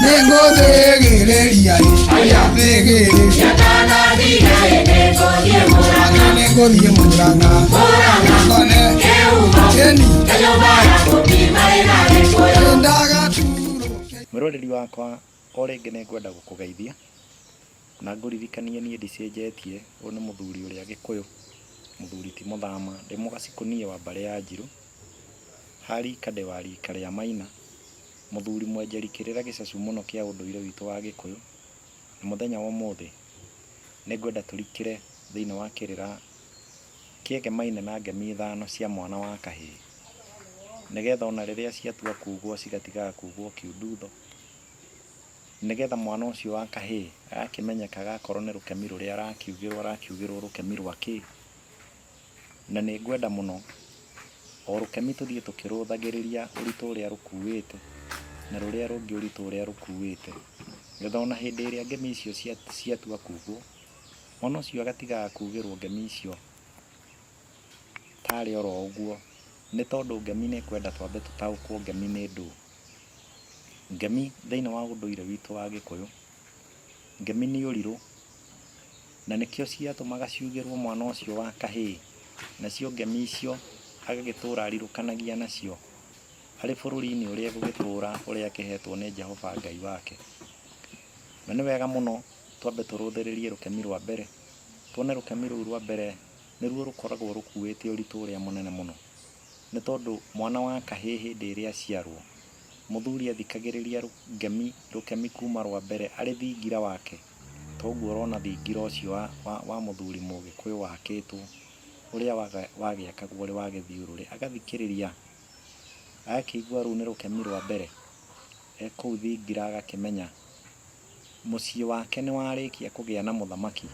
Nĩngũthĩgĩrĩria thĩgĩrĩria nĩngũthiĩ Murang'a ngone ĩni ndagaturwo. Mwĩroreri wakwa, o rĩngĩ nĩ ngwenda gũkũgeithia na ngũririkanie niĩ ndicenjetie, ũyũ nĩ mũthuri ũrĩa Gĩkũyũ, mũthuri ti mũthama, ndĩ mũgacikũ niĩ wa mbarĩ ya Njirũ, ha rika ndĩ wa rika rĩa Maina, mũthuri mwenjeri kĩrĩra gĩcacu mũno kĩa ũndũire witũ wa Gĩkũyũ, na mũthenya wa ũmũthĩ nĩ ngwenda tũrikĩre thĩinĩ wa kĩrĩra kĩegemaine na ngemi ithano cia mwana wa kahĩĩ, nĩgetha ona rĩrĩa ciatua kugwo cigatigaga kugwo kiundutho, nĩgetha mwana ũcio wa kahĩĩ agakĩmenyekaga akorwo nĩ rũkemi rũrĩa arakiugĩrwo arakiugĩrwo rũkemi rwa kĩĩ. Na nĩ ngwenda mũno o rũkemi tũthiĩ tũkĩrũthagĩrĩria ũritũ ũrĩa rũkuĩte na rũrĩa rũngĩ ũritũ ũrĩa rũkuĩte, nĩgetha ona hĩndĩ ĩrĩa ngemi icio ciatua kugwo, mwana ũcio agatigaga kugĩrwo ngemi icio tarĩ oro ũguo, nĩ tondũ ngemi nĩ ĩkwenda twambe tũtaũkwo ngemi nĩ ndũũ. Ngemi thĩinĩ wa ũndũire witũ wa Gĩkũyũ, ngemi nĩ ũrirũ, na nĩkĩo ciatũmaga ciugĩrwo mwana ũcio wa kahĩĩ, nacio ngemi icio agagĩtũra arirũkanagia nacio arĩ bũrũri-inĩ ũrĩa egũgĩtũra ũrĩa akĩhetwo nĩ Jehova Ngai wake. Na nĩ wega mũno twambe tũrũthĩrĩrie rũkemi rwa mbere, tuone rũkemi rũu rwa mbere nĩruo rũkoragwo rũkuĩte ũritũ ũrĩa mũnene mũno. Nĩ tondũ mwana wa kahĩĩ hĩndĩ ĩrĩa aciarwo, mũthuri athikagĩrĩria ngemi rũkemi kuma rwa mbere arĩ thingira wake, ta ũguo ũrona thingira ũcio wa mũthuri mũgĩkũyũ wakĩtwo, ũrĩa wagĩakagwo ũrĩ wa gĩthiũrũrĩ, agathikĩrĩria, agakĩigua rũu nĩ rũkemi rwa mbere, e kũu thingira agakĩmenya mũciĩ wake nĩ warĩkia kũgĩa na mũthamaki,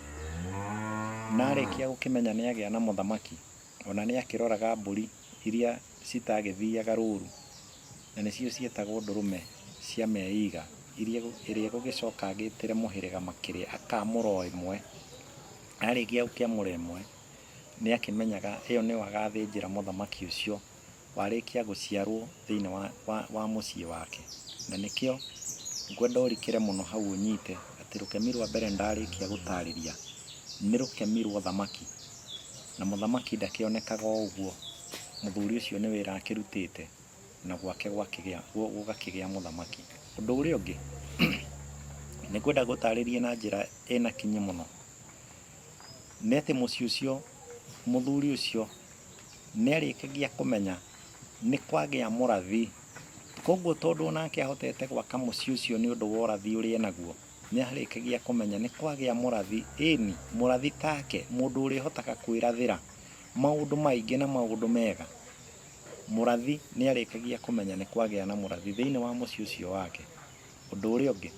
na arĩkia gũkĩmenya nĩ agĩa na mũthamaki, Ona nĩ akĩroraga mbũri iria citagĩthiaga rũru, na nĩcio cietagwo ndũrũme cia meiga, iria ĩrĩa egũgĩcoka agĩtĩre mũhĩrĩga makĩrĩa akamũra o ĩmwe. Arĩkia gũkĩamũra ĩmwe, nĩ akĩmenyaga ĩyo nĩyo agathĩnjĩra mũthamaki ũcio warĩkia gũciarwo thĩinĩ wa mũciĩ wake. Na nĩkĩo ngwenda ũrikĩre mũno hau ũnyite atĩ rũkemi rwa mbere ndarĩkia gũtarĩria nĩ rũkemi rwa ũthamaki. Na mũthamaki ndakĩonekaga o ũguo, mũthuri ũcio nĩ wĩra akĩrutĩte na gwake gũgakĩgĩa mũthamaki. Ũndũ ũrĩa ũngĩ nĩ ngwenda gũtarĩria na njĩra ĩna kinyi mũno, nĩ atĩ mũciĩ ũcio mũthuri ũcio nĩ arĩkagia kũmenya nĩ kwagĩa mũrathi. Koguo tondũ onake ahotete gwaka mũciĩ ũcio nĩ ũndũ wa ũrathi ũrĩa enaguo, nĩ arĩkagia kũmenya nĩ kwagĩa mũrathi, ĩni, mũrathi take, mũndũ ũrĩhotaga kwĩrathĩra maũndũ maingĩ na maũndũ mega. Mũrathi nĩ arĩkagia kũmenya nĩ kwagĩa na mũrathi thĩinĩ wa mũciĩ ũcio wake. Ũndũ ũrĩa ũngĩ,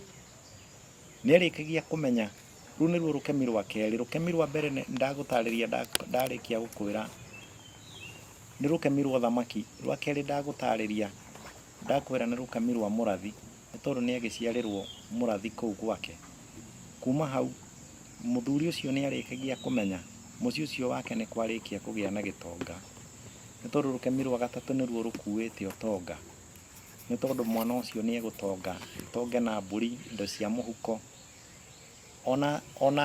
nĩ arĩkagia kũmenya, rũu nĩruo rũkemi rwa kerĩ, rũkemi rwa mbere ndagũtarĩria ndarĩkia gũkwĩra nĩ rũkemi rwa ũthamaki, rwa kerĩ ndagũtarĩria ndakwĩra nĩ rũkemi rwa mũrathi, nĩ tondũ nĩ agĩciarĩrwo mũrathi kũu gwake. Kuma hau mũthuri ũcio nĩ arĩkagia kũmenya mũciĩ ũcio wake nĩ kwarĩkia kũgĩa na gĩtonga, nĩ tondũ rũkemi rwa gatatũ nĩruo rũkuĩte ũtonga, nĩ tondũ mwana ũcio nĩ egũtonga, atonge na mbũri, indo cia mũhuko, ona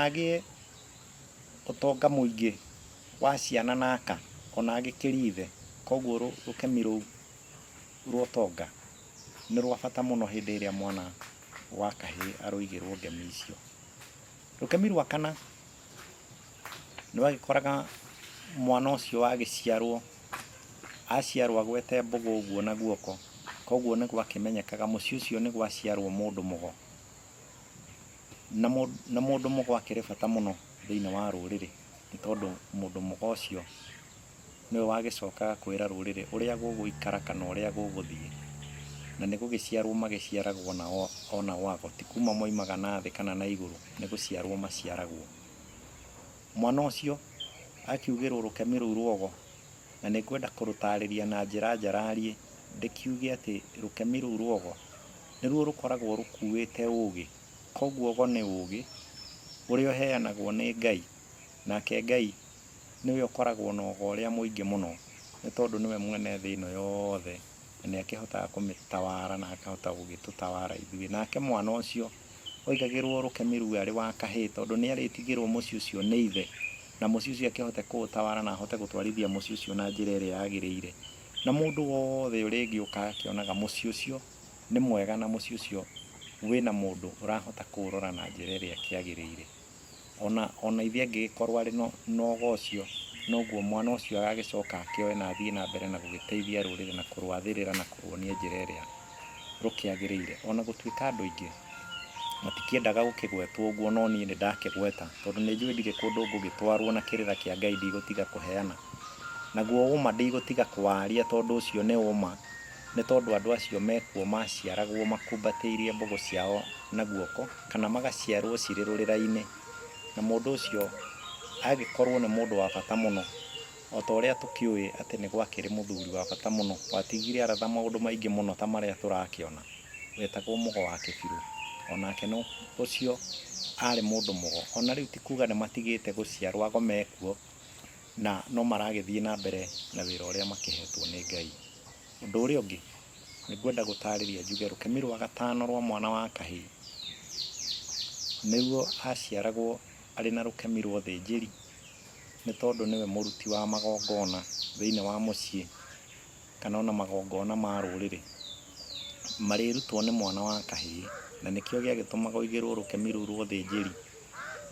agĩe ũtonga mũingĩ wa ciana na aka, ona agĩkĩrie ithe. Koguo rũkemi rũu rwa ũtonga nĩ rwa bata mũno hĩndĩ ĩrĩa mwana wa kahĩĩ aroigĩrwo ngemi icio. Rũkemi rwa kana, nĩ wagĩkoraga mwana ũcio agĩciarwo, aciarwo agwete mbũgũ ũguo na guoko, koguo nĩ gwakĩmenyekaga mũciĩ ũcio nĩ gwaciarwo mũndũ mũgo. Na mũndũ mũgo akĩrĩ bata mũno thĩinĩ wa rũrĩrĩ, nĩ tondũ mũndũ mũgo ũcio nĩwe wagĩcokaga kwĩra rũrĩrĩ ũrĩa gũgũikara kana ũrĩa gũgũthiĩ. Na nĩ gũgĩciarwo magĩciaragwo onao ago, ti kuma moimaga na thĩ kana na igũrũ, nĩ gũciarwo maciaragwo. Mwana ũcio akiugĩrwo rũkemi rũu rwa ũgo, na nĩ ngwenda kũrũtarĩria na njĩra njarariĩ, ndĩkiuge atĩ rũkemi rũu rwa ũgo nĩruo rũkoragwo rũkuĩte ũgĩ. Koguo ũgo nĩ ũgĩ ũrĩa ũheanagwo nĩ Ngai, nake Ngai nĩwe ũkoragwo na ũgo ũrĩa mũingĩ mũno, nĩ tondũ nĩwe mwene thĩ ĩno yothe. Na nĩ akĩhotaga kũmĩtawara na akahota gũgĩtũtawara ithuĩ. Nake mwana ũcio oigagĩrwo rũkemi rũu arĩ wa kahĩĩ tondũ nĩ arĩtigĩrwo mũciĩ ũcio nĩ ithe, na mũciĩ ũcio akĩhote kũũtawara na ahote gũtwarithia mũciĩ ũcio na njĩra ĩrĩa yagĩrĩire. Na mũndũ wothe ũrĩgĩũka akĩonaga mũciĩ ũcio nĩ mwega na mũciĩ ũcio wĩna mũndũ ũrahota kũũrora na njĩra ĩrĩa ĩkĩagĩrĩire. Ona ona ithe angĩgĩkorwo arĩ na ũgo ũcio, noguo mwana ũcio agagĩcoka akĩoe na athiĩ na mbere na gũgĩteithia rũrĩrĩ na kũrwathĩrĩra na kũruonia njĩra ĩrĩa rũkĩagĩrĩire. Ona gũtuĩka andũ aingĩ matikĩendaga gũkĩgwetwo ũguo, no niĩ nĩ ndakĩgweta tondũ nĩ njũĩ ndirĩ kũndũ ngũgĩtwarwo na kĩrĩra kĩa Ngai ndigũtiga kũheana. Naguo ũma ndigũtiga kũwaria tondũ ũcio nĩ ũma, nĩ tondũ andũ acio mekuo maciaragwo makumbatĩirie mbũgũ ciao na guoko kana magaciarwo cirĩ rũrĩra-inĩ, na mũndũ ũcio agĩkorwo nĩ mũndũ wa bata mũno, o ta ũrĩa tũkĩũĩ atĩ nĩ gwakĩrĩ mũthuri wa bata mũno watigire aratha maũndũ maingĩ mũno ta marĩa tũrakĩona, wetagwo Mũgo wa Kĩbirũ. O nake no ũcio arĩ mũndũ mũgo. O na rĩu ti kuga nĩ matigĩte gũciarwo ago mekuo, na no maragĩthiĩ na mbere na wĩra ũrĩa makĩhetwo nĩ Ngai. Ũndũ ũrĩa ũngĩ, nĩ ngwenda gũtarĩria njuge rũkemi rwa gatano rwa mwana wa kahĩĩ, nĩruo aciaragwo arĩ na rũkemi rwa ũthĩnjĩri, nĩ tondũ nĩwe mũruti wa magongona thĩinĩ wa mũciĩ, kana ona magongona ma rũrĩrĩ, marĩrutwo nĩ mwana wa kahĩĩ, na nĩkĩo gĩagĩtũmaga ũigĩrwo rũkemi rũu rwa ũthĩnjĩri.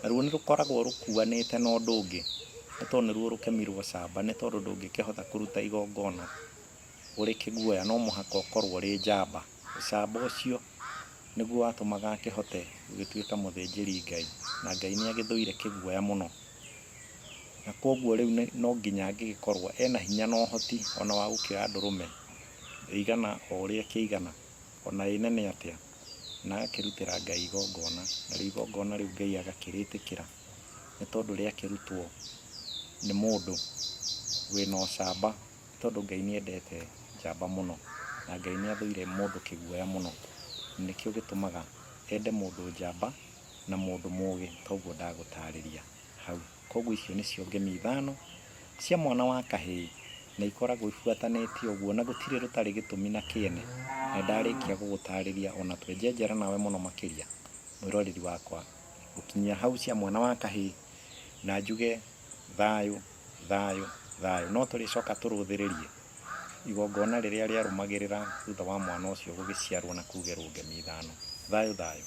Naruo nĩ rũkoragwo rũkuanĩte na ũndũ ũngĩ, nĩ tondũ nĩruo rũkemi rwa ũcamba, nĩ tondũ ndũngĩkĩhota kũruta igongona ũrĩ kĩguoya, no mũhaka ũkorwo ũrĩ njamba. Ũcamba ũcio nĩguo watũmaga akĩhote gũgĩtuĩka mũthĩnjĩri Ngai, na Ngai nĩ agĩthũire kĩguoya mũno. Na kwoguo rĩu no nginya angĩgĩkorwo ena hinya na ũhoti ona wa gũkĩoya ndũrũme ĩigana o ũrĩa ĩkĩigana, ona ĩ nene atĩa, na agakĩrutĩra Ngai igongona, narĩo igongona rĩu Ngai agakĩrĩtĩkĩra, nĩ tondũ rĩakĩrutwo nĩ mũndũ wĩna ũcamba, nĩ tondũ Ngai nĩ endete njamba mũno, na Ngai nĩ athũire mũndũ kĩguoya mũno, nĩkĩo gĩtũmaga ende mũndũ njamba na mũndũ mũgĩ, toguo ndagũtarĩria hau. Koguo icio nĩcio ngemi ithano cia mwana wa kahĩĩ, na ikoragwo ibuatanĩte ũguo, na gũtirĩ rũtarĩ gĩtũmi na kĩene, na ndarĩkia gũgũtarĩria ona twenjenjera nawe mũno makĩria, mwĩroreri wakwa, ngũkinyia hau cia mwana wa kahĩĩ, na njuge thayũ, thayũ, thayũ. No tũrĩcoka tũrũthĩrĩrie igongona rĩrĩa rĩarũmagĩrĩra thutha wa mwana ũcio gũgĩciarwo na kugerwo ngemi ithano. Thayũ thayũ.